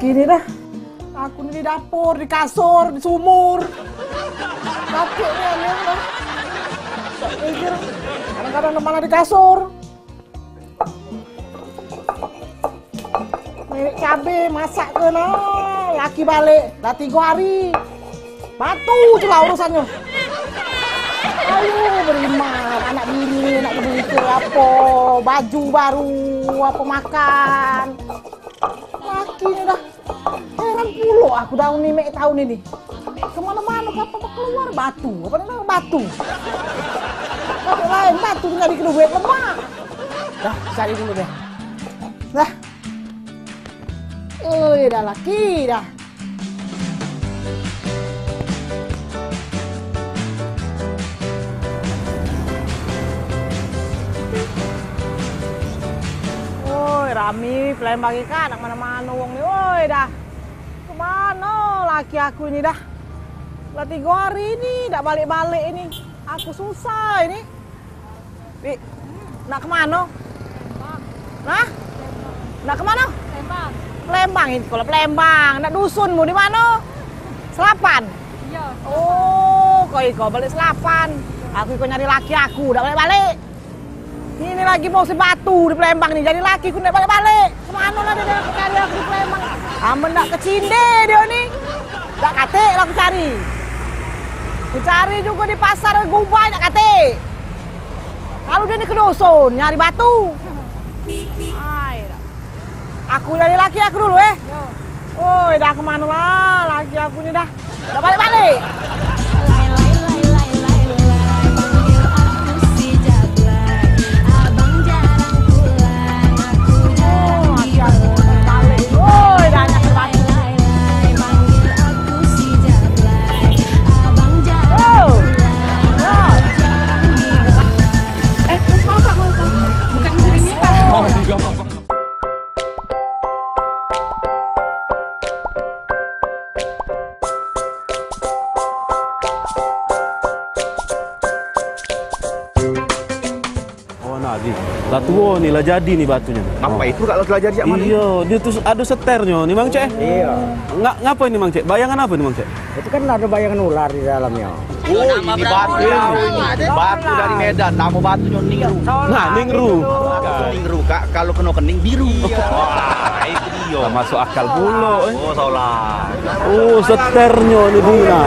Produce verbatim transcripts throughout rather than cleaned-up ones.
Ini dah. Aku ni di dapur, di kasur, di sumur. Sakit ni anu dah. Tak mikir. Kadang-kadang malah di kasur. Merek cabe masak ke nah, laki balik dah tiga hari. Batu tu lah urusannyo. Ayo beriman, anak bini nak beli ke apa, baju baru, apa makan. Laki ni dah. Heran pulo aku daun ni mek taun ini. Kemano-mano kapan keluar batu, apa ni batu. Kata lain batu tu nyari ke duit lemak. Dah, cari dulu deh. Dah. Oh, ya dah laki dah. Woi, rami Palembang ikak, nak mano-mano wong ni. Woi, dah. Kemano laki aku ini dah? Lah tiga hari ini dak balik-balik ini. Aku susah ini. Dik, nak kemano? Nah? Nak kemano? Palembang. Palembang ini, kalau Palembang. Nak dusunmu di mano? Selapan? Iya. Oh, kau iko balik Selapan. Aku iko nyari laki aku, dak balik-balik. Ini lagi musim batu di Palembang ni, jadi laki ku dak balik-balik. Kemano lah dio cari aku di Palembang? Amen dak kecinde dio ni. Dak katik lah aku cari. Ku cari jugo di pasar Gubai dak katik. Kalu dio ni ke dusun nyari batu. Ai dah. Aku nyari laki aku dulu, eh. Oi, dah kemano lah laki aku ni dah. Dah balik-balik. Oh, nah, Ji. Lah tuo ni, lah jadi ni batunyo. Ngapo itu kak lah jadi cak mano? Iyo, dio tu ado seternyo ni, Mang Cek. Iyo. Nga-, ngapo ini, Mang Cek? Bayangan apo ini, Mang Cek? Itu kan ado bayangan ular di dalamnyo. Oh, ini batu. Batu dari Medan, namo batunyo Ningru. Nah, Ningru. Ningru, kak, kalu keno kening biru. Wah, itu dio. Lah masuk akal pulo, eh. Oh, salah. Oh, seternyo ni bunga.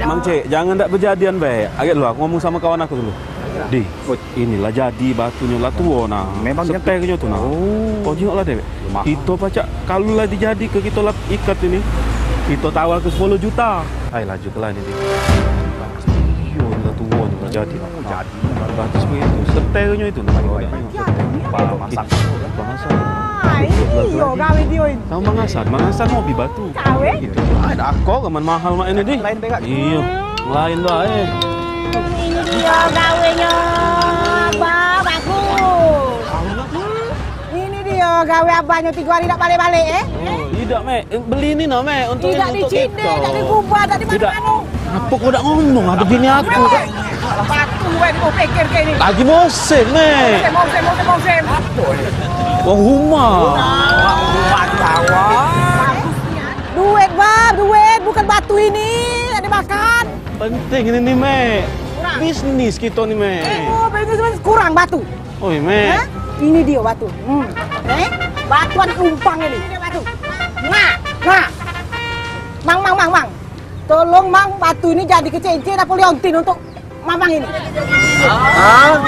Mang Cek, jangan dak bejadian bae. Agek dulu, aku ngomong samo kawan aku dulu. Di, inilah jadi batunyo lah tuo nah. Memang dia seternyo tu nah. Oh. Kau jingok lah dewek. Kito pacak, kalu lah dijadike kito lah ikat ini, kito tawar ke sepuluh juta. Ai, laju ke lah ni, Di. Iyo, ni lah tuo ni lah jadi. Jadi. Bagus begitu. Seternyo itu nah. Baik, baik. Pala masak. Pala masak. Ah, ini yo gawe dio ini. Samo Mang Hasan, Mang Hasan hobi batu. Gawe. Ai, dak kok, aman mahal mak ini, Di. Lain be, Kak. Iyo, lain bae. Ini dio gawenyo, Abah, bagus. Ini dio gawe abahnya tiga hari dak balik-balik, eh? Oh, idak, Mek. Beli ini no, Mek, untuk idak ini, untuk dicinde, kita. Idak digubah, dak dimano-mano. Apo kau dak ngomong? Ado bini aku. Batu, weh, kau pikir ke ini? Lagi musim, Mek. Musim, musim, musim, musim. Wong rumah. Rumah, rumah. Duit, Bab, duit, bukan batu ini, dak dimakan. Penting ini nih, Mek. Kurang. Bisnis kito nih, Mek. Eh, oh, bisnis, bisnis kurang batu. Oi, Mek. Hah? Ini dio batu. Hmm. Eh? Batuan umpang ini. Ini dio batu. Nah, nah. Mang, Mang, Mang, Mang. Tolong, Mang, batu ini jadi ke cincin apa liontin untuk Mamang ini. Hah?